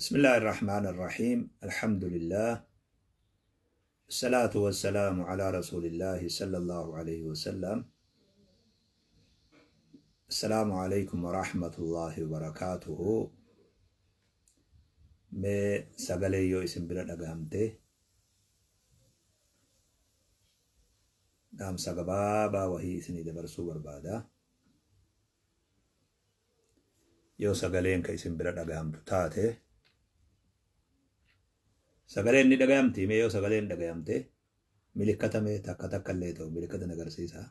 بسم الله الرحمن الرحيم. الحمد لله، الصلاة والسلام على رسول الله صلى الله عليه وسلم. السلام عليكم ورحمة الله وبركاته. Mee sagalee yoo isin bira dhagahamte, dhaamsa gabaabaa wahii isinii dabarsuu barbaada. Yoo sagaleen ka isin bira dhagahamtu taate, sagaleen ni dhagayamti? Mee yoo sagaleen dhagayamte milikkata mee takka takka illee ta'u milikkata agarsiisa.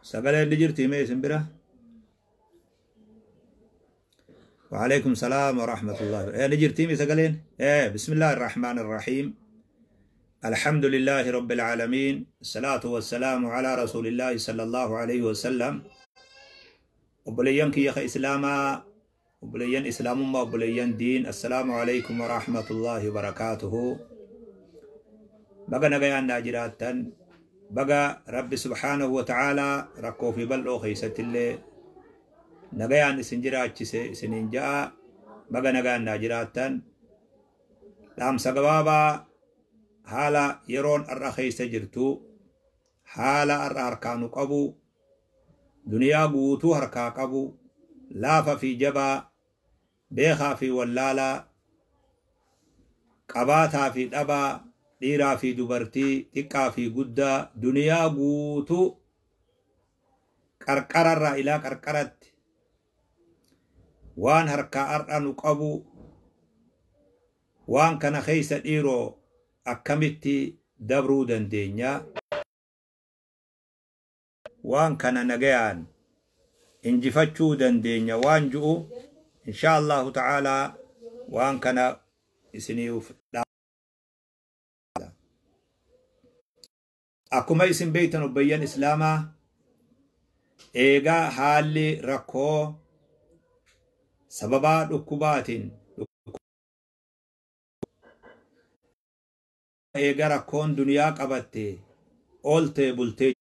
Sagaleen ni jirti mee isin bira? وعليكم السلام ورحمة الله. Ni jirti mee sagaleen? بسم الله الرحمن الرحيم. الحمد لله رب العالمين، الصلاة والسلام على رسول الله صلى الله عليه وسلم. Obboleeyyan kiyya ka Islaamaa, obboleeyyan Islaamummaa, obboleeyyan diin, السلام عليكم ورحمة الله وبركاته. Baga nagayaan naa jiraattan. Baga Rabbi سبحانه وتعالى rakkoo fi bal'oo keeysattillee nagayaan isin jiraachise isiniin ja'a. Baga nagaan naa jiraattan. Dhaamsa gabaabaa, haala yeroon har'a keeysa jirtu, haala har'a harkaa nu qabu, duniyaa guutuu harkaa qabu, laafa fi jabaa, beekaa fi wallaalaa, qabaataa fi dhabaa, dhiiraa fi dubartii, xiqqaa fi guddaa, duniyaa guutuu qarqararraa ilaa qarqaratti waan harkaa har'a nu qabu, waan kana keeysa dhiiroo akkamitti dabruu dandeenya, waan kana nagayaan injifachuu dandeenya waan ju'u, إن شاء الله تعالى waan kana isiniif. Akkuma isin beeytan, obboleeyyan Islaamaa, eegaa haalli rakkoo sababaa dhukkubaatiin, eega rakkoon duniyaa qabatte ooltee bultee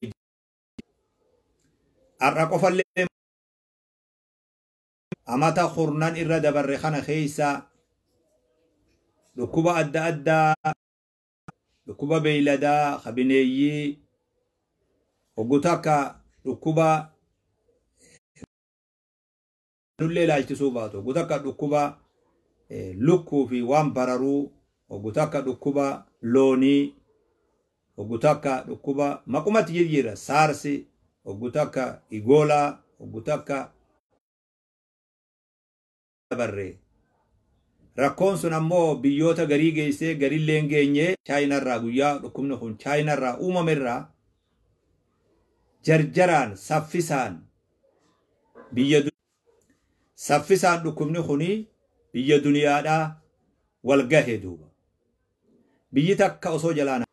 har'a qofallee amata kurnan irra dabarre kana keeysa dhukkuba adda addaa, dhukkuba beeyladaa ka bineeyyii hoggu takka, dhukkuba nullee ilaalchisuu baatu hoggu takka, dhukkuba lukkuu fi waan bararuu hoggu takka, dhukkuba loonii hoggu takka, dhukkuba maqumatti jijjiira, SARS hoggu takka, Ebola hoggu takka dabarre. Rakkoon sun ammoo biyyoota garii geessee garillee hin geenye. Chaayinarraa, guyyaa dhukkubni kun Chaayinarraa uumamerraa jarjaraan saffisaan biyya saffisaan dhukkubni kuni biyya duniyaadhaa wal gahe. Duuba biyyi takka osoo jalaan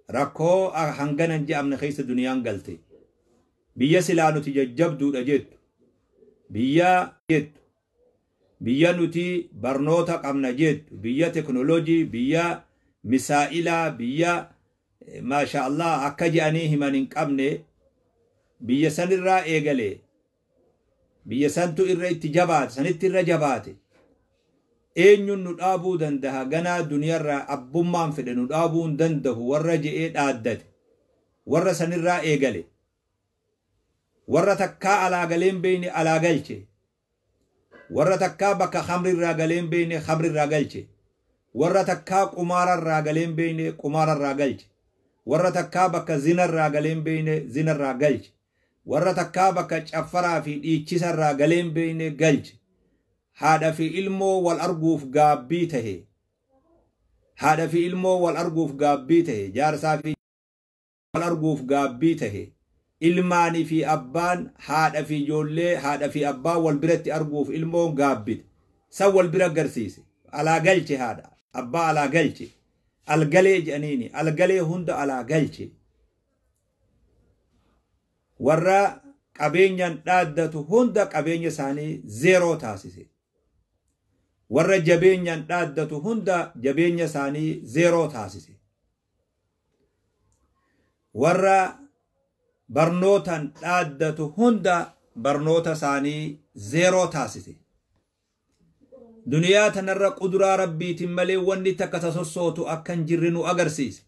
rakkoo hanganan je'amne keessa duniyaan galte. Biyya silaa nuti jajjabduudha jettu, biyya jettu, biyya nuti barnoota qabna jettu, biyya teknoolojii, biyya misaa'ilaa, biyya ما شاء الله akka je'anii himan hin qabne, biyya sanirraa eegale, biyya santu irra itti jabaate, sanitti irra jabaate. Eenyuun nu dhaabuu dandaha? Ganaa duniyarraa abbummaan fedhe nu dhaabuu hin dandahu warra je'ee dhaaddate, warra sanirraa eegale, warra takkaa alaa galeen beeyne alaa galche, warra takkaa bakka khamrirraa galeen beeyne khamrirraa galche, warra takkaa qumaararraa galeen beeyne qumaararraa galche, warra takkaa bakka zinarraa galeen beeyne zinarraa galche, warra takkaa bakka caffaraa fi dhiichisarraa galeen beeyne galche. Haadha fi ilmoo wal arguuf gaabbii tahe, haadha fi ilmoo wal arguuf gaabbii tahe, jaarsaa fi wal arguuf gaabbii tahe, ilmaanii fi abbaan, haadha fi ijoollee, haadha fi abbaan wal biratti arguuf ilmoon gaabbite san wal bira agarsiise. Alaa galche, haadha abbaa alaa galche, algalee jedhaniini algalee hunda alaa galche. Warra qabeenyaan dhaaddatu hunda qabeenya isaanii zeeroo taasise. Warra jabeenyaan dhaaddatu hunda jabeenya isaanii zeeroo taasise. Warra barnootaan dhaaddatu hunda barnoota isaanii zeeroo taasise. Duniyaa tanarra quduraa rabbiitiin malee wanni takka tasossootu akka hin jirre nu agarsiise.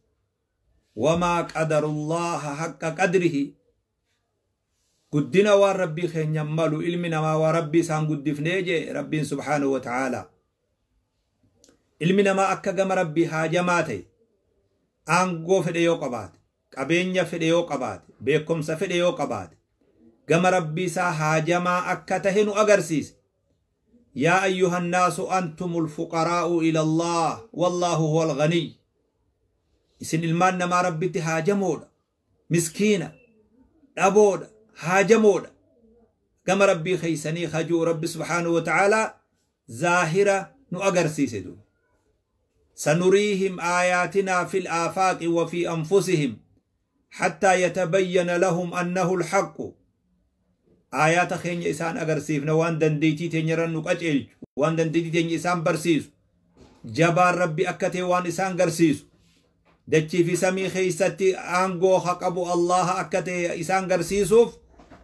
Wamaa qadarullaaha haqqa qadrihi. Guddina waan rabbii keenya malu ilmi namaa waan rabbii isaan guddifnee jee rabbiin subhaanahu wa ta'aalaa. Ilmi namaa akka gama rabbii haajamaa ta'e, aangoo fedhe yoo qabaate, qabeenya fedhe yoo qabaate, beekumsa fedhe yoo qabaate, gama rabbii isaa haajamaa akka tahe nu agarsiise. Yaa ayyuhannaasu antumul fuqaraa'u ila Allah wallaahu huwal ghaniy. Isin ilmaan namaa rabbitti haajamoodha, miskiina, dhaboodha, haajamoodha. Gama rabbii keeysanii hajuu rabbi subhaanahu wa ta'aalaa zaahira nu agarsiise duuba. Sanuriihim aayaatinaa fil aafaaqi wa fi anfusihim hattaa yatabayyana lahum annahu alhaqqu. Aayaata keenya isaan agarsiifna waan dandeettii teenyarra nu qaceelchu, waan dandeettii teenya isaan barsiisu, jabaan rabbi akka ta'e waan isaan garsiisu, dachii fi samii keeysatti aangoo haa qabu Allaha akka ta'e isaan garsiisuuf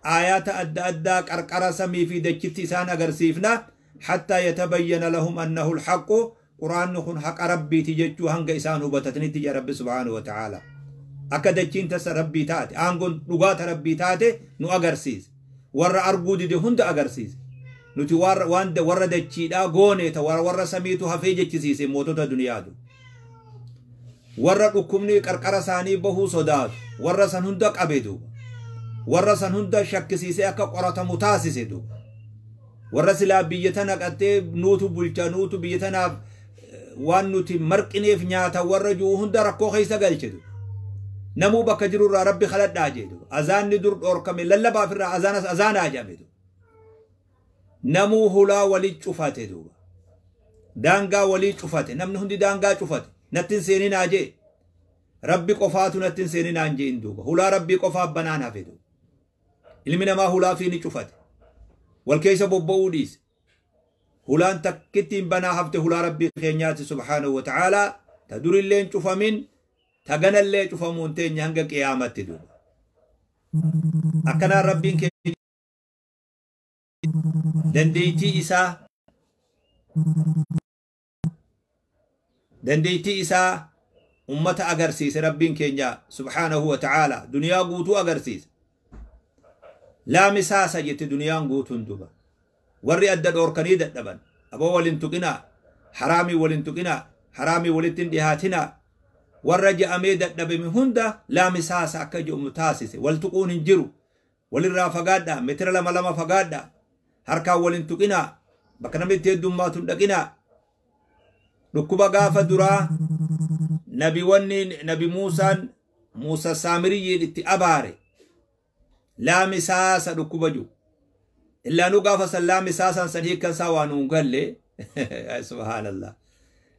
aayaata adda addaa qarqara samii fi dachitti isaan agarsiifna. Hattaa yatabayyana lahum annahu alhaqqu. Quraanni kun haqa rabbiiti jechuu hanga isaan hubatatanitti jedha rabbi subhaanahu wa ta'aala. Akka dachiin tasa rabbii taate, aangoon dhugaata rabbii taate nu agarsiise. Warra arguu dide hunda agarsiise. Nuti warra dachiidhaa goone ta warra samiitu hafee jechisiise mootota duniyaatu. Warra dhukkubni qarqara isaanii bahuu sodaatu, warra san hunda qabe duuba. Warra san hunda shakkisiisee akka qoratamu taasise duuba. Warra silaa biyya tana qattee nuutu bulcha, nuutu biyya tanaaf waan nuti marqineef nyaata warra jiru hunda rakkoo keessa galche duuba. Namuu bakka jirurraa rabbi kadhadhaa jedhu. Azaanni dur dhorkame lallabaaf irraa azaanas azaanaa jedhame duuba. Namuu hulaa walii cufate duuba. Daangaa walii cufate. Namni hundi daangaa cufate. Natti hin seeninaa jee. Rabbi qofaatu natti hin seeninaa hin jeen duuba. Hulaa rabbii qofaaf banaan hafe duuba. Ilmi namaa hulaa fi ni cufate. Wal keessa bobba'uu dhiise. Hulaan takkittiin banaa hafte hulaa rabbii keenyaati subhaanahu wa ta'aalaa. Ta durillee hin cufamin, ta ganallee cufamuun teenya hanga qiyaamatti duuba. Akkanaan rabbiin keenya dandeettii isaa ummata agarsiise rabbiin keenya subhaanahu wa ta'aalaa duniyaa guutuu agarsiise. Laamisaasa jette duniyaan guutuun duuba. Warri adda dhoorkanii dadhaban aboo waliin tuqinaa, haraamii waliin tuqinaa, haraamii walitti hin dhihaatinaa. Warra je'amee dadhabame hunda laamisaasa akka jedhamu taasise. Wal tuquun hin jiru. Walirraa fagaadhaa, meetira lama lama fagaadhaa, harkaan waliin tuqinaa, bakka namni itti heddummaatu hin dhaqinaa. Dhukkuba gaafa duraa nabi Muusaan Muusa Saamiriyyiin itti abaare laamisaasa dhukkuba jiru. Illaanuu gaafa san laamisaasan san hiikkan isaa waan nuun galle. Subhaanallah.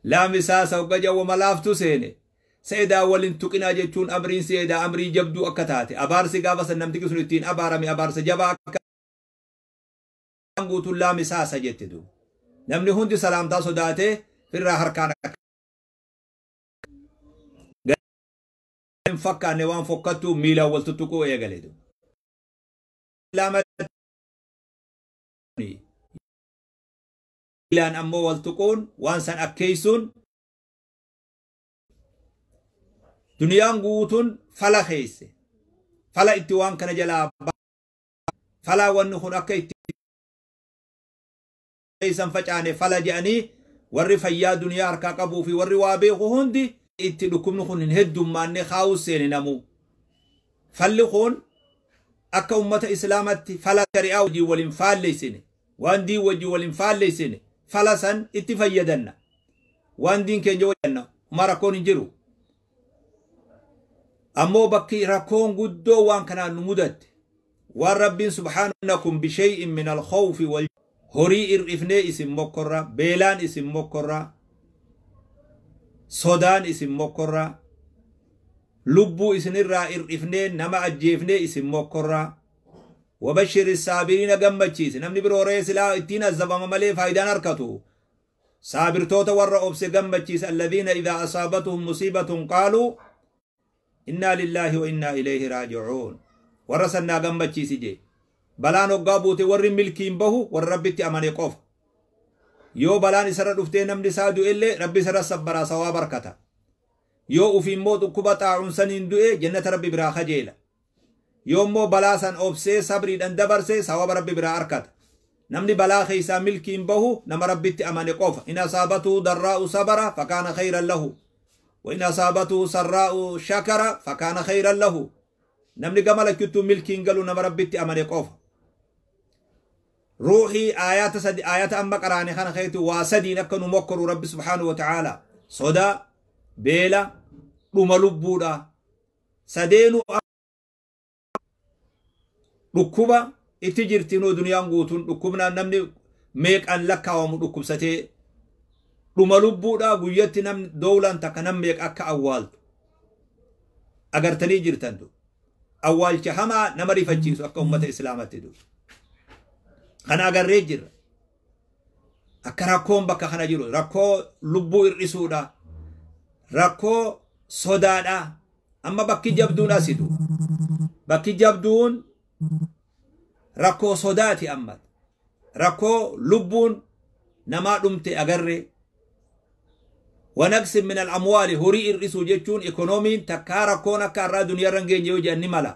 Laamisaasa hogga jawwama laaftu seene. Seedaa waliin tuqinaa jechuun amriin seedaa amrii jabduu akka taate. Abaarsi gaafa san namtichi sun ittiin abaarame abaarsa jabaa akka guutuun laamisaasa jette duuba. Namni hundi salaamtaa sodaatee firraa harkaan akka hin fakkaanne waan fokkattuu miilaan wal tuttuquu eegale duuba. Miilaan ammoo wal tuquun waan san akkeessuun duniyaan guutuun fala keesse. Fala itti waan kana jalaa falaa wanni kun akka itti keessan facaane fala jedhanii warri fayyaa duniyaa harkaa qabuu fi warri waa beeku hundi itti dhukkubni kun hin heddummaanne kaa'uu seene namuu. Falli kun akka ummata islaamatti fala shari'aa wajjin waliin faalleessine, waan diin wajjin waliin faalleessine fala san itti fayyadanna. Waan diin keenya wajjanna uma rakkoon hin jiru. Ammoo bakki rakkoon guddoo waan kanaan nu mudatte waan rabbiin subhaanakum bishay'in min al-khawfi wal horii ir'ifnee isin mokkorra, beelaan isin mokkorra, sodaan isin mokkorra, Lubbuu isinirraa ir'ifnee nama ajjeefnee isin mokkorraa. Wabashiri saabiriina gammachiisi. Namni biroo ree silaa ittiin azabama malee faayidaan harkatu. Saabirtoota warra obse gammachiisi. Alladhiina idhaa asaabatuhum musiibatun qaaluu innaa lillaahi wa innaa ilayhi raaji'uun. Warra sannaa gammachiisi jee. Balaan hoggaa buute warri milkiin bahu warra Rabbitti amane qofa. Yoo balaan isarra dhuftee namni isaa du'ellee Rabbi isarra sabbaraa sawaa barkata. Yoo ufii immoo dhukkuba xaa'uun saniin du'e jannata Rabbi biraa kajeela. Yoo immoo balaa san obsee sabriidhaan dabarse sawaba Rabbi biraa arkata. Namni balaa keessaa milkiin bahu nama Rabbitti amane qofa. In asaabatuu darraa'u sabara fakaana khayran lahu. Wa in asaabatuu sarraa'u shakara fakaana khayran lahu. Namni gama lakkittuu milkiin galu nama Rabbitti amane qofa. Ruuxii aayaata sadi aayata amma qaraane kana keetu waa sadiin akka nu mokkoru Rabbi subhaanahu wa ta'aala. Sodaa, beela, dhuma lubbuudha. Sadeenu dhukkuba itti jirti nuu duniyaan guutuun dhukkubnaan namni meeqaan lakkaawamu dhukkubsatee dhuma lubbuudha guyyatti namni dowlaan takka nam meeqa akka awwaaltu agartanii jirtantu. Awwaalcha hamaa nama rifachiisu akka ummata islaamatti du. Kana agarree jirra. Akka rakkoon bakka kana jiru rakkoo lubbuu hir'isuudha. Rakkoo sodaadha. Amma bakki jabduun asitu. Bakki jabduun rakkoo sodaati amma. Rakkoo lubbuun namaa dhumte agarree. Wanaqsin min al-amwaali horii hir'isuu jechuun ikoonomiin takkaa rakkoon akka har'aa duniyaarra hin geenye yoo jedhan ni mala.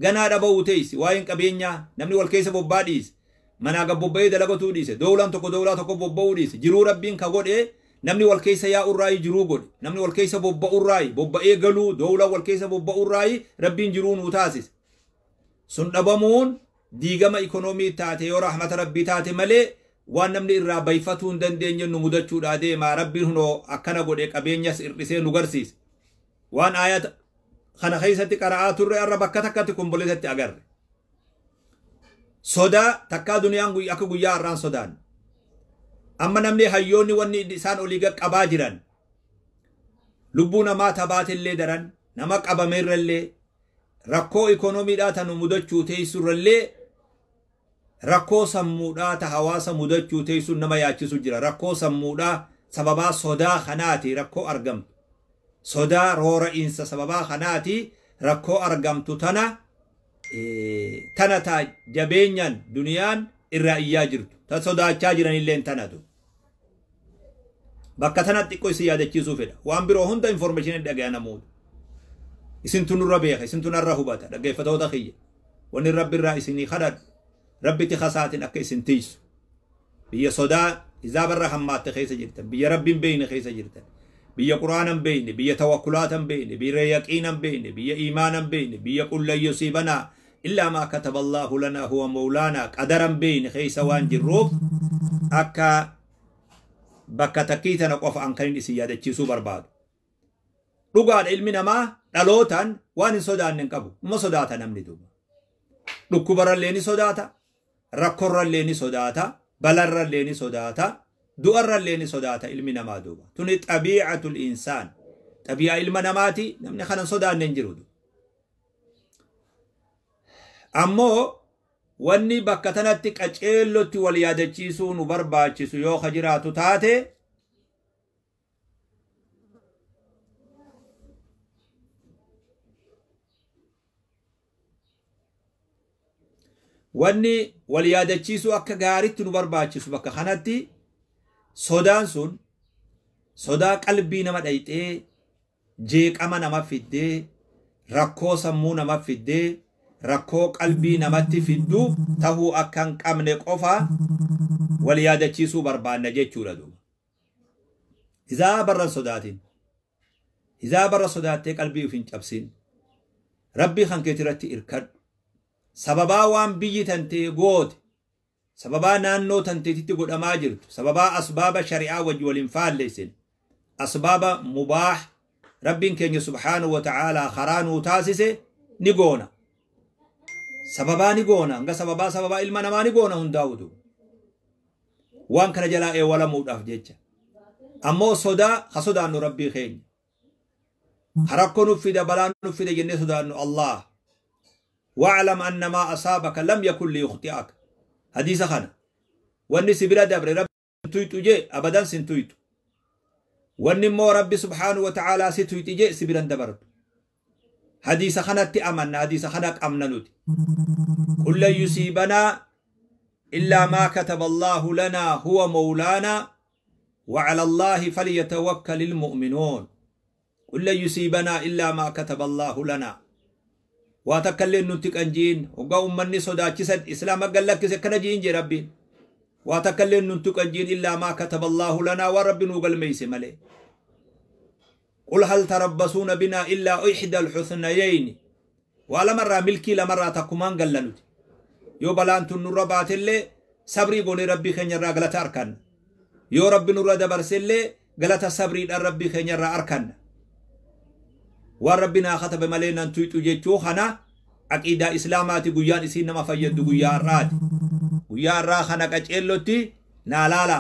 Ganaa dhaba'uu teessi waa'een qabeenyaa namni wal keessa bobbaa dhiise. Manaa gad bobba'ee dalagatuu dhiise. Dowlaan tokko dowlaa tokko bobba'uu dhiise. Jiruu Rabbiin ka godhe namni wal keessa yaa'urraayi jiruu godhe. Namni wal keessa bobba'urraayi bobba'ee galuu dowlaan wal keessa bobba'urraayi Rabbiin jiruu nuu taasise. Sun dhabamuun diigama ikonoomii taate yoo rahmata Rabbii taate malee waan namni irraa bayfatuu hin dandeenye nu mudachuudhaa deema. Rabbiin hunoo akkana godhe qabeenyas hir'isee nu garsiise. Waan aayata kana keessatti qara'aa turre arra bakka takkatti komboleessatti agarre. Sodaa takkaa duniyaan akka guyyaa har'aan sodaan. Amma namni hayyoonni wanni isaan olii qabaa jiran lubbuu namaa tabaatillee daran nama qabameerrallee rakkoo ikoonomiidhaa tanu mudachuu teessurrallee rakkoo sammuudhaa ta hawaasa mudachuu teessuun nama yaachisu jira. Rakkoo sammuudhaa sababaa sodaa kanaati rakkoo argamtu. Sodaa roora'iinsa sababaa kanaati rakkoo argamtu tana tana ta jabeenyaan duniyaan irraa iyyaa jirtu. Ta sodaachaa jiranilleen tanatu. Bakka tana xiqqoo isin yaadachiisuu fedha. Waan biroo hunda information dhagaya namoota. Isintu nurra beeka, isintu narra hubata. Dhaggeeffatoota kiyya. Wanni Rabbi irraa isinii kadhadhu. Rabbitti kasaatiin akka isin tiisu. Biyya sodaa izaabarra hammaatte keessa jirtan. Biyya Rabbiin beeyne keessa jirtan. Biyya Qur'aanan beeyne, biyya tawakkulaatan beeyne, biyya yaqiinan beeyne, biyya iimaanan beeyne, biyya qul lan yusiibanaa illaa maa kataba Allaahu lanaa huwa mawlaanaa qadaran beeyne keessa waan jirruuf akka bakka takkii tana qofa an kanin isin yaadachiisuu barbaadu. Dhugaadha ilmi namaa dhalootaan waan hin sodaanne hin qabu. Uma sodaata namni duuba. Dhukkubarrallee ni sodaata, rakkorrallee ni sodaata, balarrallee ni sodaata, du'arrallee ni sodaata ilmi namaa duuba. Tuni xabiicatul insaan. Xabii'a ilma namaati namni kana hin sodaanne hin jiru. Ammoo wanni bakka tanatti qaceellotti wal yaadachiisuu nu barbaachisu yoo ka jiraatu taate wanni wal yaadachiisuu akka gaaritti nu barbaachisu bakka kanatti sodaan sun sodaa qalbii nama dhayxee jeeqama nama fiddee rakkoo sammuu nama fiddee rakkoo qalbii namatti fiddu tahuu akka hin qabne qofa wal yaadachiisuu barbaanna jechuudha duuba. Izaa barra sodaatin. Izaa barra sodaattee qalbii of hin cabsin. Rabbii kan keetii irratti irkadhu. Sababaa waan biyyi tantee goote, sababaa naannoo tanteetitti godhamaa jirtu, sababaa asbaaba shari'aa wajji waliin faalleessin, asbaaba mubaah Rabbiin keenya subhaanahu wa ta'aalaa karaa nuu taasise ni goona. Sababaa ni goona, hanga sababaa sababaa ilma namaa ni goona hundaa'utu. Waan kana jalaa eewwalamuudhaaf jecha. Ammoo sodaa ka sodaannu Rabbii keenya. Rakkoo nuuf fida, balaa nuuf fida jennee sodaannu Allah. Wa'lam anna maa asaabaka lam yakun liyukhti'aka. Hadiisa kana. Wanni si bira dabre Rabbi tuyxu jee abadan sin tuyxu. Wanni immoo Rabbi subhaanahu wa ta'aalaa si tuyxi jee si biran dabartu. Hadiisa kanatti amanna, hadiisa kana qabna nuti. Qul lan yusiibanaa illaa maa kataba Allaahu lanaa huwa mawlaanaa wa cala Allaahi falyatawakkalil mu'minoon. Qul lan yusiibanaa illaa maa kataba Allaahu lanaa. Waa takka illee nutti qanjiin hoggaa ummanni sodaachisan islaama gallakkise akkana jiin jee Rabbiin. Waa takka illee nutti qanjiin illaa maa kataba Allaahu lanaa waan Rabbi nuu galmeeyse malee. Qul hal tarabbasuuna binaa illaa ixda alxusnayayni. Waa lamarraa milkii lamarraa takkumaan galla nuti. Yoo balaan tun nurra baatellee sabrii goonee Rabbii keenyarraa galata arkanna. Yoo Rabbi nurra dabarsellee galata sabriidhaan Rabbii keenyarraa arkanna. Waan Rabbi naa katabe malee nan tuyxu jechuu kana aqiidaa Islaamaati guyyaan isiin nama fayyaddu guyyaa har'aati. Guyyaa har'aa kana qaceellotti naa laala.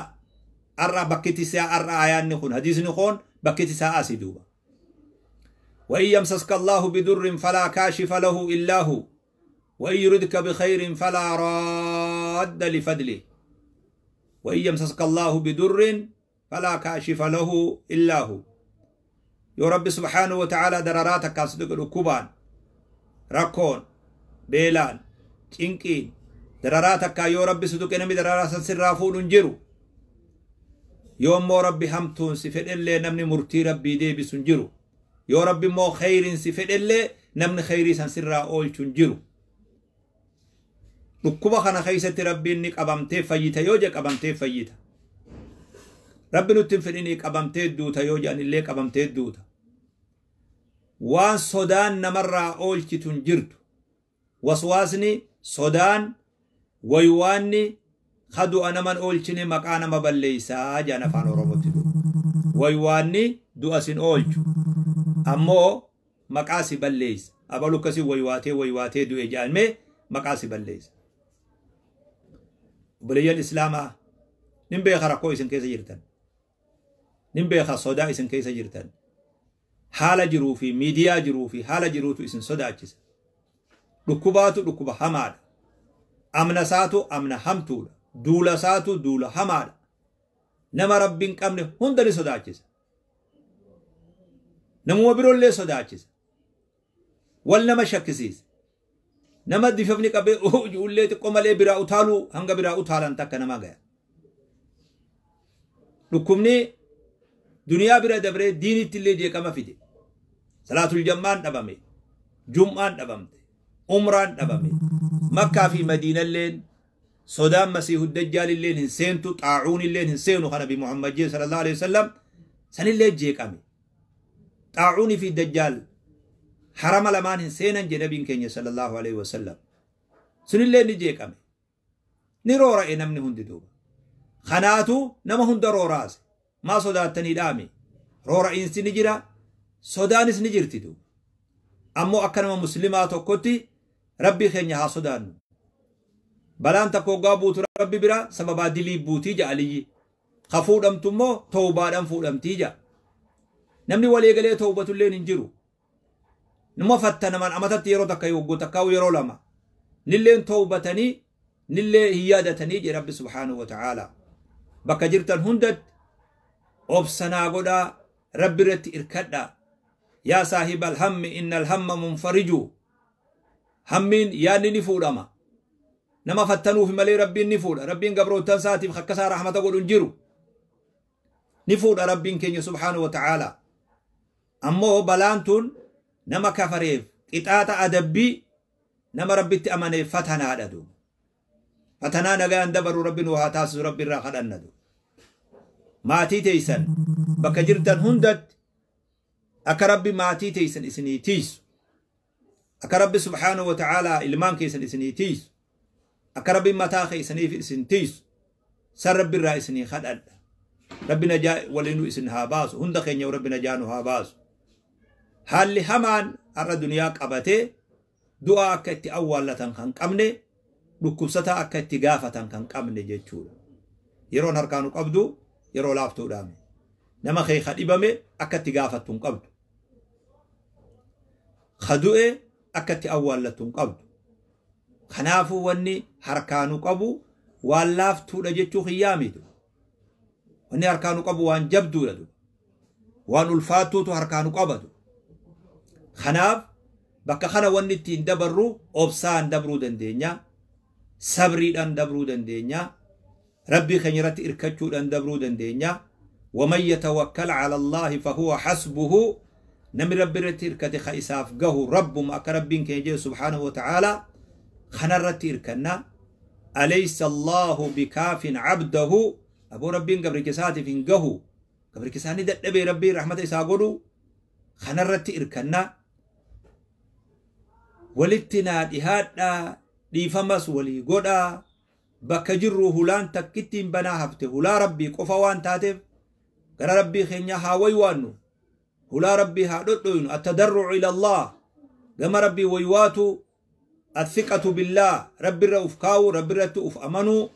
Har'a bakkiti isaa har'a ayaanni kun hadiisni kun bakkiti isaa asi duuba. وإن يمسسك الله بضر فلا كاشف له إلا هو وإن يردك بخير فلا راد لفضله وإن يمسسك الله بضر فلا كاشف له إلا هو. يا رب سبحانه وتعالى دراراتك كاسدق الكوبان ركون بيلان تنكين دراراتك يا رب صدق نمي درارات سرافون انجرو يوم مو ربي همتون سفد اللي نمني مرتي ربي دي بسنجرو يا ربي مو خير سفد اللي نمني خيري سنسرا أول تنجرو dhukkuba kana keessatti Rabbiin ni qabamtee fayyita yoo jedhe qabamtee fayyita. Rabbi nutti hin fedhinii qabamtee duuta yoo jedhan illee qabamtee duuta. Waan sodaan namarraa oolchitu hin jirtu. Waswaasni sodaan waywaanni kadu'a naman oolchine maqaa nama balleeysaa jedhan afaan Oromootti duuba. Waywaanni du'a sin oolchu. Ammoo maqaa si balleeysa. Abalu akkasii waywaatee waywaatee du'e jedhamee maqaa si balleeysa. Obboleeyyan Islaamaa nin beeka rakkoo isin keessa jirtan. Nin beeka sodaa isin keessa jirtan. Haala jiruu fi miidiyaa jiruu fi haala jiruutu isin sodaachisa. Dhukkubaatu dhukkuba hamaadha. Amna isaatu amna hamtuudha. Duula isaatu duula hamaadha. Nama Rabbi hin qabne hunda ni sodaachisa. Namuma biroollee sodaachisa. Wal nama shakkisiisa. Nama difafni qabee ijoollee xiqqoo malee biraa utaaluu hanga biraa utaalan takka nama gaya. Dhukkubni duniyaa bira dabree diinitti illee jeeqama fide. Salaatul jammaan dhabame. Jum'aan dhabamte. Umraan dhabame. Makkaa fi Madiinalleen sodaan Masiihu Dajjaal illeen hin seentu, xaacuun illeen hin seenu kan Nabi Muhammad jee sallallahu alaihi wasallam sanillee jeeqame. Xaacuunii fi Dajjaal harama lamaan hin seenan jee nabiin keenya sallallahu alaihi wasallam. Sunillee ni jeeqame. Ni roora'e namni hundi duuba. Kanaatu nama hunda rooraase. Maa sodaattanii dhaame. Roora'iinsi ni jira, sodaanis ni jirti duuba. Ammoo akka nama muslimaa tokkotti Rabbii keenya haa sodaannu. Balaan takka hoggaa buutu Rabbi bira sababaa dilii buutii ja'a Aliyyi. Ka fuudhamtu immoo tawbaadhaan fuudhamtii ja'a. Namni walii galee tawbatulleen hin jiru. Numa fattanaman amatatti yeroo takka yogguu takkaa'u yeroo lama. Nilleen tawbatanii nillee hin yaadatanii jedhe Rabbi subhaanahu wa ta'aala. Bakka jirtan hundatti obsanaa godhaa Rabbi irratti irkadhaa. Yaa saahibal hammi innal hamma munfariju. Hammiin yaadni ni fuudhama. Nama fattanuuf malee Rabbiin ni fuudha. Rabbiin gabroottan isaatiif akka isaa rahmata godhu hin jiru. Ni fuudha Rabbiin keenya subhaanahu wa ta'aala. Ammoo balaan tun nama kafareef qixaaxa adabbii nama Rabbitti amaneef fatanaadha duuba. Fatanaa nagaan dabaru Rabbi nu haa taasisu Rabbi irraa kadhanna duuba. Maatii teessan bakka jirtan hundatti akka Rabbi maatii teessan isinii tiisu. Akka Rabbi subhaanahu wa ta'aala ilmaan keessan isinii tiisu. Akka Rabbi mataa keessaniif isin tiisu. San Rabbi irraa isinii kadhadha. Rabbi najaa waliinuu isin haa baasu. Hunda keenya Rabbi najaa nu haa baasu. Haalli hamaan har'a duniyaa qabatee du'aa akka itti awwaallatan kan qabne dhukkubsataa akka itti gaafatan kan qabne jechuudha. Yeroon harkaa nu qabdu yeroo laaftuudhaami. Nama kee ka dhibame akka itti gaafattu hin qabdu. Ka du'e akka itti awwaallattu hin qabdu. Kanaafuu wanni harkaanu qabu waan laaftuudha jechuu kiyyaa miti. Wanni harkaanu qabu waan jabduudha. Waan ulfaattuutu harkaanu qabatu. Kanaaf bakka kana wanni ittiin dabarru obsaan dabruu dandeenya. Sabriidhaan dabruu dandeenya. Rabbii keenya irratti irkachuudhaan dabruu dandeenya. ومن يتوكل على الله فهو حسبه. Namni Rabbi irratti irkate ka isaaf gahu Rabbuma. Akka Rabbiin keenya jedhe سبحانه وتعالى kanarratti irkanna. أليس الله بكاف عبده. Aboo, Rabbiin gabricha isaatiif hin gahu? Gabricha isaanii dadhabee Rabbiin rahmata isaa godhu? Kanarratti irkanna. Walitti naa dhihaadhaa, dhiifamas walii godhaa. Bakka jirru hulaan takkittiin banaa hafte hulaa Rabbii qofa waan taateef, gara Rabbii keenya haa waywaannu, hulaa Rabbii haa dhodhoynu. التضرع إلى الله, gama Rabbii waywaatu. الثقة بالله, Rabbi irra uf kaawu, Rabbi irratti uf amanuu.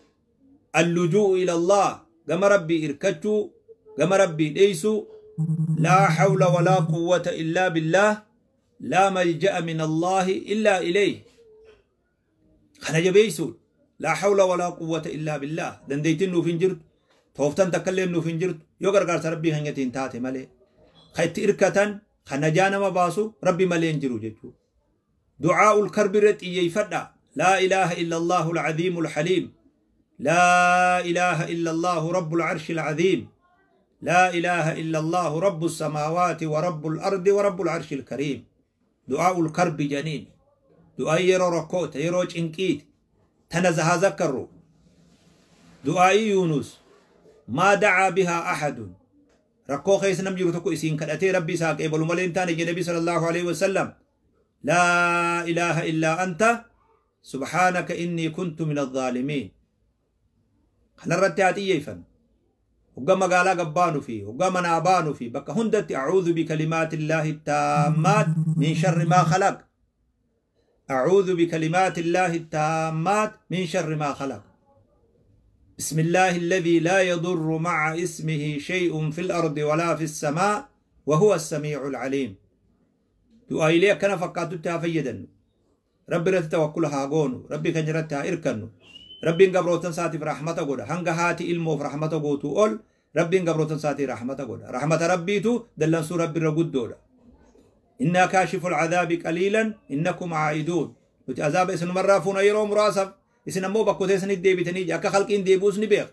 اللجوء إلى الله, gama Rabbii irkachuu, gama Rabbii dheeysu. لا حول ولا قوة إلا بالله، لا ملجأ من الله إلا إليه. Kana jabeeysuun. لا حول ولا قوة إلا بالله. Dandeeytiin nuuf hin jirtu, tooftan takkallee nuuf hin jirtu yoo gargaarsa Rabbii keenyatiin taate malee. Ka itti irkatan, ka najaa nama baasu Rabbi malee hin jiru jechuudha. دعاء الكرب irratti xiyyeeffadha. لا إله إلا الله العظيم الحليم، لا إله إلا الله رب العرش العظيم، لا إله إلا الله رب السماوات ورب الأرض ورب العرش الكريم. دعاء الكرب janiin du'aa yeroo rakkoota, yeroo cinqiiti tana zahaa zakkarru. Du'aa'ii Yuunus ما دعا بها أحد, rakkoo keessa nam jiru tokko isiin kadhatee Rabbi isaa qeebalu malee hin taane jedhe Nabi صلى الله عليه وسلم. لا إله إلا أنت سبحانك إني كنت من الظالمين. Kanarratti haa xiyyeeffannu. Hogga magaalaa gabbaanu fi hogga manaa baanu fi bakka hundatti أعوذ بكلمات الله التامات من شر ما خلق، أعوذ بكلمات الله التامات من شر ما خلق، بسم الله الذي لا يضر مع اسمه شيء في الأرض ولا في السماء وهو السميع العليم. Du'aayilee akkana fakkaatutti haa fayyadannu. Rabbi irratti tawakkula haa goonu. Rabbi keenya irratti haa irkannu. Rabbiin gabrootan isaatiif rahmata godha. Hanga haati ilmoof rahmata gootuu ol Rabbiin gabrootan isaatii rahmata godha. Rahmata Rabbiitu dallansuu Rabbi irra guddoodha. إنا كاشفو العذاب قليلا إنكم عائدون. Nuti azaaba isinumarraa fuuna yeroo muraasaaf, isin ammoo bakkoota isinitti deebitanii. Akka halqiin deebi'us ni beeka.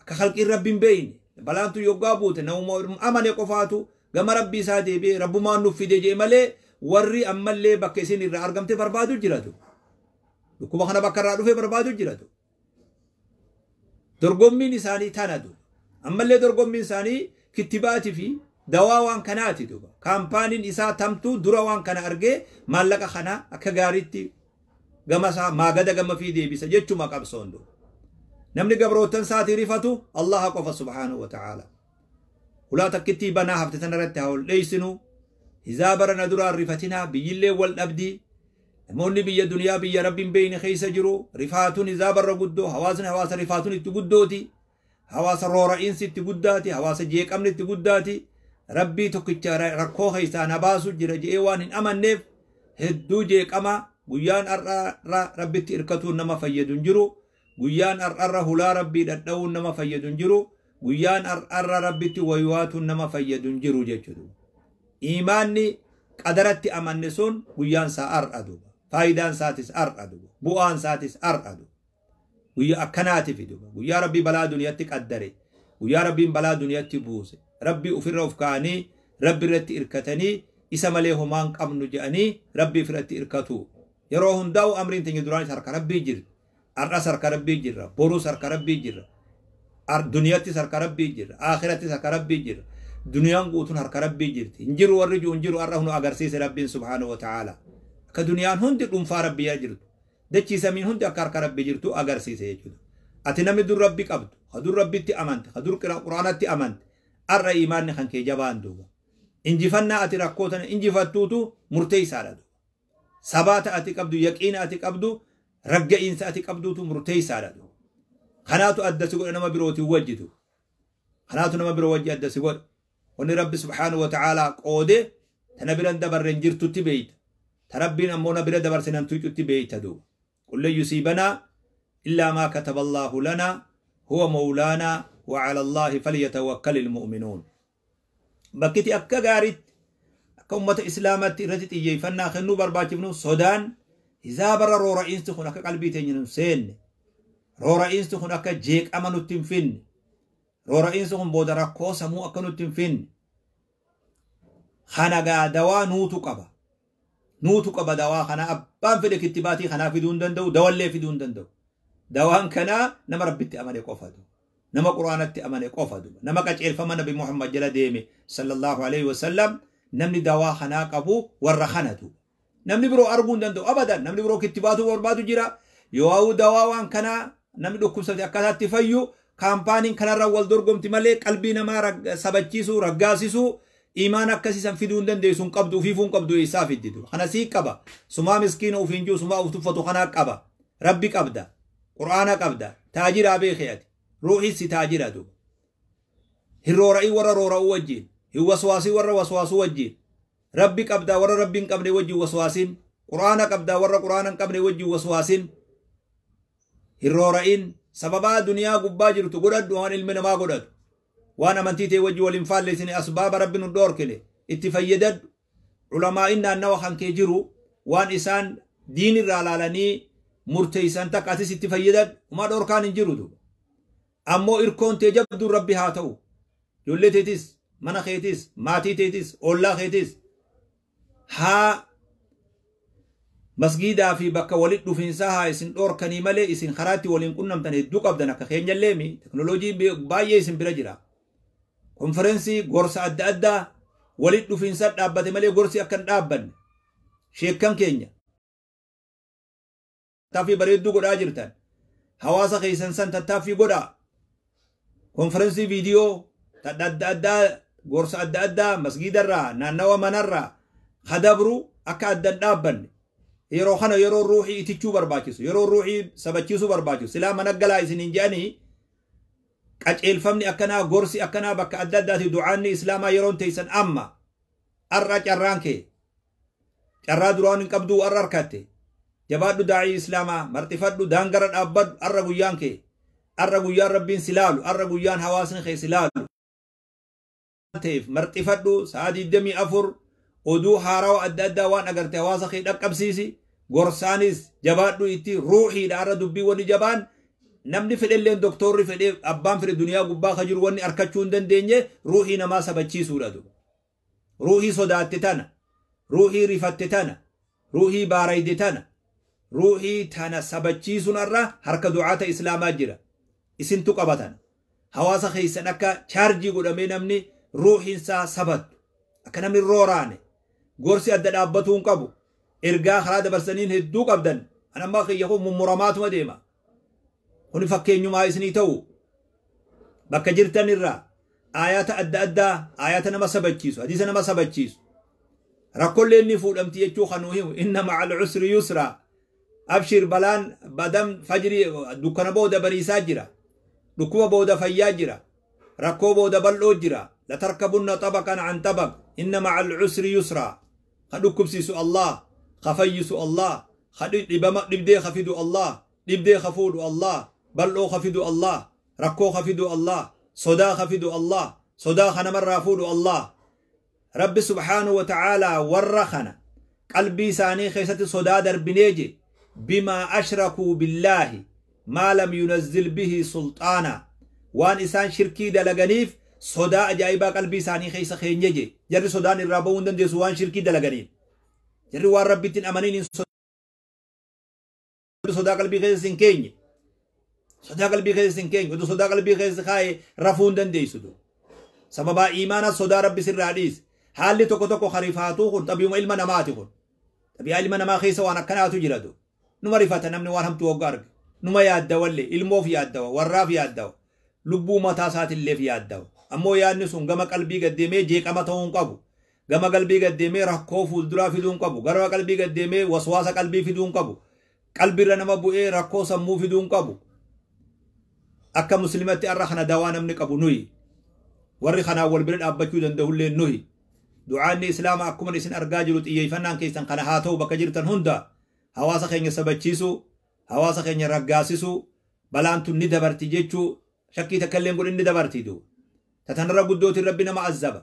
Akka halqiin Rabbiin beeyne, balaantu yoggaa buute namuma amane qofaatu gama Rabbii isaa deebi'ee Rabbumaan nuuf fide jee malee, warri ammallee bakka isin irraa argamte barbaadu jiratu. Dhukkuba kana bakka irraa dhufe barbaadu jiratu. Dorgommiin isaanii tanatu. Ammallee dorgommiin isaanii kittibaatii fi dawaa waan kanaati duuba. Kaampaaniin isaa tamtuu dura waan kana argee maallaqa kana akka gaariitti gama isaa maagada gama fi deebisa jechuma qabsoon duuba. Namni gabrootan isaatii rifatu Allaha qofa سبحانه وتعالى. Hulaa takkittii banaa hafte tanarratti haa ol dheeysinu. Hizaa barana duraan rifatinaa, biyyillee wal dhabdii. Namoonni biyya duniyaa, biyya Rabbiin beeyne keessa jiru. Rifaatuun hizaa barra guddoo. Hawaasni hawaasa rifaatuun itti guddooti. Hawaasa roora'iinsi itti guddaati. Hawaasa jeeqamni itti guddaati. Rabbii tokkicha rakkoo keessaa na baasu jira je'ee waan hin amanneef hedduu jeeqama. Guyyaan har'arra Rabbitti irkatuun nama fayyadu hin jiru. Guyyaan har'arra hulaa Rabbii dhadha'uun nama fayyadu hin jiru. Guyyaan har'arra Rabbitti waywaatuun nama fayyadu hin jiru jechuudha. Imaanni qadaratti amanne sun guyyaan isaa har'a duuba. Faayidaan isaatis har'a duuba. Bu'aan isaatis har'a duuba. Guyyaa akkanaatiif duuba. Guyyaa Rabbii balaa duniyaatti qaddare. Guyyaa Rabbiin balaa duniyaatti buuse. Rabbii ofirra of kaa'anii, Rabbi irratti irkatanii, isa malee homaan qabnu jedhanii Rabbii ofirratti irkatu. Yeroo hundaa'u amriin teenya duraanis harka Rabbii jirti. Har'as harka Rabbii jirra. Borus harka Rabbii jirra. Duniyattis harka Rabbii jirra. Akhirattis harka Rabbii jirra. Duniyaan guutuun harka Rabbii jirti. Hin jiru warri jiru hin jiru, har'a hunu agarsiise Rabbiin سبحانه وتعالى. Akka duniyaan hundi dhuunfaa Rabbiyaa jirtu. Dachii samiin hundi akka harka Rabbii jirtu agarsiise jechuudha. Ati namni dur Rabbi qabdu, ka dur Rabbitti amante, ka dur Quraanatti amante, har'a imaanni kan kee jabaan duuba. Injifannaa ati rakkoo tana injifattuutu murteessaadha duuba. Sabaata ati qabdu, yaqiina ati qabdu, ragga'iinsa ati qabduutu murteessaadha duuba. Kanaatu adda si godha nama birootiin wajjitu. Kanaatu nama biroo wajji adda si godha. Wanni Rabbi سبحانه وتعالى qoode Tana biran dabarren jirtutti beeyta. Ta Rabbiin ammoo na bira dabarse nan tuyxutti beeyta duuba. Qul lan yusiibanaa illaa maa kataba Allaahu lanaa huwa mawlaanaa wa cala Allaahi falyatawakkalil mu'minuun. Bakkiti akka gaariitti akka ummata Islaamatti irratti xiyyeeffannaa kennuu barbaachifnu sodaan hizaabarra roora'iinsi kun akka qalbii teenya nun seenne, roora'iinsi kun akka jeeqama nutti hin finne, roora'iinsi kun booda rakkoo samuu akka nutti hin finne. Kana gaa dawaa nuutu qaba. Nuutu qaba dawaa kana. Abbaan fedhe kittibaatii kanaa fiduu hin danda'u, dawallee fiduu hin danda'u. Dawaan kanaa nama Rabbitti amane qofatu. Nama Qur'aanatti amane qofatu. Nama qaceelfama Nabi Muhammad jala deeme sallallahu alaihi wasallam, namni dawaa kanaa qabu warra kanatu. Namni biroo arguu hin danda'u abadan. Namni biroo kittibaatuu barbaadu jira. Yoo dawaa waan kanaa namni dhukkubsate akkaataatti fayyu kaampaaniin kanarra wal dorgomti malee qalbii namaa sabachiisuu, raggaasisuu, imaan akkasiisan fiduu hin dandeessu, hin qabdu, ufiifuu hin qabdu, eessaa fidditu. Kana sii qaba. Sumaa miskiina ufiin jiru, sumaa uf tuffatu kanaa qaba. Rabbi qabda. Qur'aana qabda. Taajiraa beekee ati. Ruuhii si taajira duuba. Hin roora'ii warra roora'uu wajjin. Hin waswaasii warra waswaasuu wajjin. Rabbi qabdaa warra Rabbi hin qabne wajjin waswaasin. Qur'aana qabdaa warra Qur'aana hin qabne wajjin waswaasin. Hin roora'in. Sababaa duniyaa gubbaa jirtu godhadhu waan ilmi namaa godhatu. Waan amantii ta'e wajji waliin faalleessine, asbaaba Rabbi nu dhoorkine itti fayyadadhu. Ulamaa'in naannawa kan kee jiru waan isaan diin irraa laalanii murteessan takka atis itti fayyadadhu. Umaa dhoorkaan hin jiru duuba. Ammoo irkoon tee jabduun Rabbi haa ta'u. Ijoollee teetis, mana keetis, maatii teetis, ollaa keetis haa masgiidaa fi bakka walitti dhufiinsaa haa isin dhoorkanii malee isin karaatti waliin qunnamtan hedduu qabdan. Akka keenyallee mi teknooloojii baay'ee isin bira jira. Konferensii gorsa adda addaa walitti dhufiinsa dhaabbate malee gorsi akka hin dhaabbanne. Sheekkan keenya tattaaffii bareedduu godhaa jirtan. Hawaasa keessan san tattaaffii godhaa. Konferensii viidiyoo adda addaa, gorsa adda addaa masgiidarraa, naannawa manarraa kadabru akka adda hin dhaabbanne. Yeroo kana yeroo ruuxii itichuu barbaachisu, yeroo ruuxii sabachiisuu barbaachisu, silaa mana galaa isin hin jedhanii qaceelfamni akkanaa, gorsi akkanaa bakka adda addaati, du'aanni islaamaa yeroon teessan amma. Arra carraan kee carraa duraan hin qabduu arra harkatte. Jabaadhu daa'ii islaamaa, marxifadhu, daangara dhaabbadhu. Arra guyyaan kee, arra guyyaan Rabbiin si laalu, arra guyyaan hawaasni kee si laalu ta'eef marxifadhu. Sa'a 24 oduu haarawa adda addaa waan agarte hawaasa kee dhaqqabsiisi. Gorsaanis jabaadhu itti ruuxiidha. Arra dubbii wanni jabaan namni fedhelleen, doktorri fedhee, abbaan fedhe duniyaa gubbaa ka jiru wanni arkachuu hin dandeenye ruuxii namaa sabachiisuudha duba. Ruuxii sodaatte tana, ruuxii rifatte tana, ruuxii baarayde tana, ruuxii tana sabachiisuun arra harka du'aata islaamaa jira. Isintu qabatan. Hawaasa keessan akka chaarjii godhamee namni ruuxiinsaa sabattu, akka namni rooraane, gorsi adda dhaabbatuu hin qabu. Ergaa karaa dabarsaniin hedduu qabdan. An amma kiyya kun mummuramaatuma deema. Kuni fakkeenyumaa isinii ta'u. Bakka jirtan irraa aayaata adda addaa, aayaata nama sabachiisu, hadiisa nama sabachiisu. Rakkollee inni fuudhamti jechuu kan nu himu, inna ma'al usri yusra. Abshir, balaan badam fajrii, dukkana booda bariisaa jira. Dhukkuba booda fayyaa jira. Rakkoo booda bal'oo jira. Latarkabunna xabaqan an xabaq. Inna ma'al usri yusra. Ka dhukkubsiisu Allah, ka fayyisu Allah, ka dhibama dhibdee ka fidu Allah, dhibdee ka fuudhu Allah, bal'oo ka fidu Allah, rakkoo ka fidu Allah, sodaa ka fidu Allah, sodaa ka namarraa fuudhu Allah. Rabbi subhaanahu wa ta'aalaa warra kana qalbii isaanii keessatti sodaa darbinee je, bimaa ashrakuu billaahi maa lam yunazzil bihi sulxaana, waan isaan shirkii dalaganiif sodaa ajaa'ibaa qalbii isaanii keessa keenye je. Jarri sodaan irraa ba'uu hin dandeessu waan shirkii dalaganiif. Jarri waan Rabbitti hin amaniin hin sodaa qalbii keessa hin keenye. Sodaa qalbii keessa hin keenye. Oduu sodaa qalbii keessa kaa'e rafuu hin dandeessu. Sababaa imaana sodaa Rabbi sirraa dhiise. Haalli tokko tokko harifaatuu kun xabiuma ilma namaati kun. Xabiyaa ilma namaa keessa waan akkanaatu jira. Numa rifata namni waan hamtuu hoggaa arge. Numa yaaddawallee, ilmoof yaaddawa, warraaf yaaddawa, lubbuu mataa isaatiilleef yaaddawa. Ammoo yaadni sun gama qalbii gaddeemee jeeqama ta'uu hin qabu. Gama qalbii gaddeemee rakkoo fuulduraa fiduu hin qabu. Gara qalbii gaddeemee waswaasa qalbii fiduu hin qabu. Qalbiirra nama bu'ee rakkoo sammuu fiduu hin qabu. Akka muslimatti har'a kana dawaa namni qabu nuyi. Warri kanaan wal bira dhaabbachuu danda'ullee nuyi. Du'aanni Islaama akkuma isin argaa jiru xiyyeeffannaan keessan kana haa ta'u bakka jirtan hunda hawaasa keenya sabachiisuu, hawaasa keenya raggaasisuu, balaan tun ni dabarti jechuu shakkii takka illee godhin ni dabarti duuba. Tatanarra guddootiin Rabbi nama azzaba.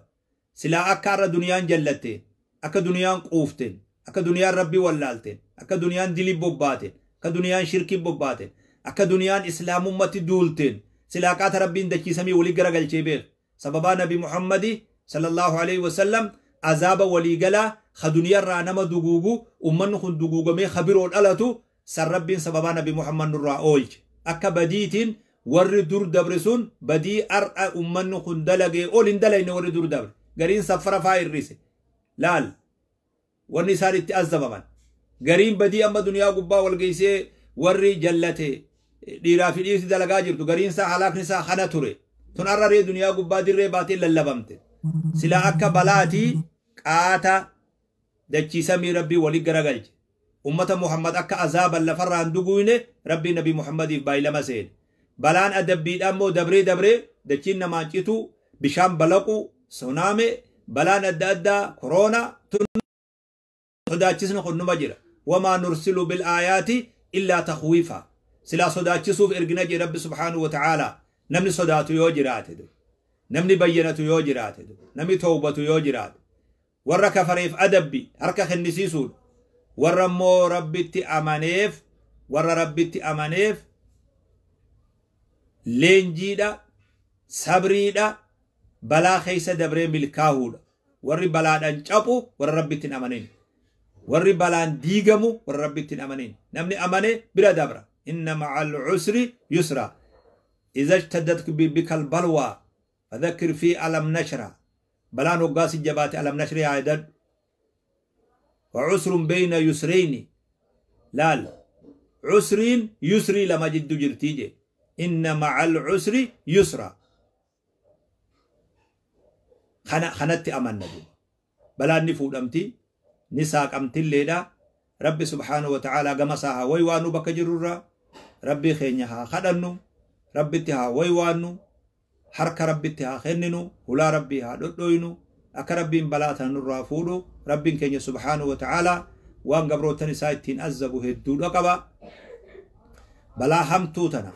Silaa akka har'a duniyaan jallatteen, akka duniyaan quufteen, akka duniyaan Rabbi wallaalteen, akka duniyaan dilii bobbaateen, akka duniyaan shirkii bobbaateen, akka duniyaan islaamummatti duulteen, silaa qaata Rabbiin dachiisamii walii garagalchee beeka. Sababaa Nabi Muhammadi sallallahu alaihi wasallam azaaba waliigalaa ka duniyarraa nama duguugu, ummanni kun duguugamee ka biroo dhalatu san Rabbiin sababaa Nabi Muhammad nurraa oolche. Akka badiitiin warri dur dabre sun badii har'a ummanni kun dalagee ol hin dalayne warri dur dabre. Gariin saffara faa hir'ise. Laal wanni isaan itti azabaman. Gariin badii amma duniyaa gubbaa wal geessee warri jallate dhiiraa fi dhiirti dalagaa jirtu gariin isaa halaakni isaa kana ture. Tun har'a ree duniyaa gubbaa dirree baatee lallabamte. Silaa akka balaatii qaata dachiisamii Rabbii walii garagalche. Ummata Muhammad akka azaaban lafarraan duguune Rabbii Nabi Muhammadiif baay'ilama seene. Balaan adabbiidhaan immoo dabree dabree dachiin namaan citu, bishaan balaqu, sonaame, balaan adda addaa, koroona tun sodaachisni kun numa jira. Wamaa nursilu bil aayaati illaa takhwiifa. Silaa sodaachisuuf ergina jee Rabbi subhaanahu wa ta'aalaa. Namni sodaatu yoo jiraate, namni bayyanatu yoo jiraate, namni tawbatu yoo jiraate, warra kafareef adabbi harka kennisiisuudha. Warra immoo Rabbitti amaneef, warra Rabbitti amaneef leenjiidha, sabriidha, balaa keessa dabree milkaahuudha. Warri balaadhaan caphu warra Rabbitti hin amanin. Warri balaan diigamu warra Rabbitti hin amanin. Namni amane bira dabra. Inna ma'al usri yusra. Iza ishtaddat bikal balwaa fadhakkir fi alam nashra. Balaan hoggaa si jabaate alam nashri haa yaadadhu. Wa usrun bayna yusrayni. Laal. Usriin yusrii lama jiddu jirtii je. Inna ma'al usri yusra. Kanatti amanna duuba. Balaan ni fuudhamti, ni saaqamtilleedha. Rabbi subhaanahu wa ta'aalaa gama isaa haa waywaannu bakka jirrurraa. Rabbii keenya haa kadhannu. Rabbitti haa waywaannu. Harka Rabbitti haa kenninu. Hulaa Rabbii haa dhodhoynu. Akka Rabbiin balaa tana nurraa fuudhu. Rabbiin keenya subhaanahu wa ta'aalaa waan gabrootan isaa ittiin azabu hedduudha qaba. Balaa hamtuu tana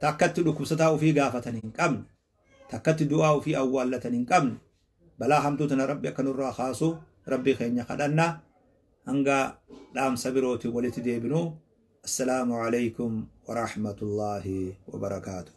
takkatti dhukkubsataa ofii gaafatan hin qabne, takkatti du'aa ofii awwaallatan hin qabne, balaa hamtuu tana Rabbi akka nurraa kaasu Rabbii keenya kadhanna. Hanga dhaamsa birootiin walitti deebinu. Assalaamu alaykum wa rahmatullaahi wa barakaatuh.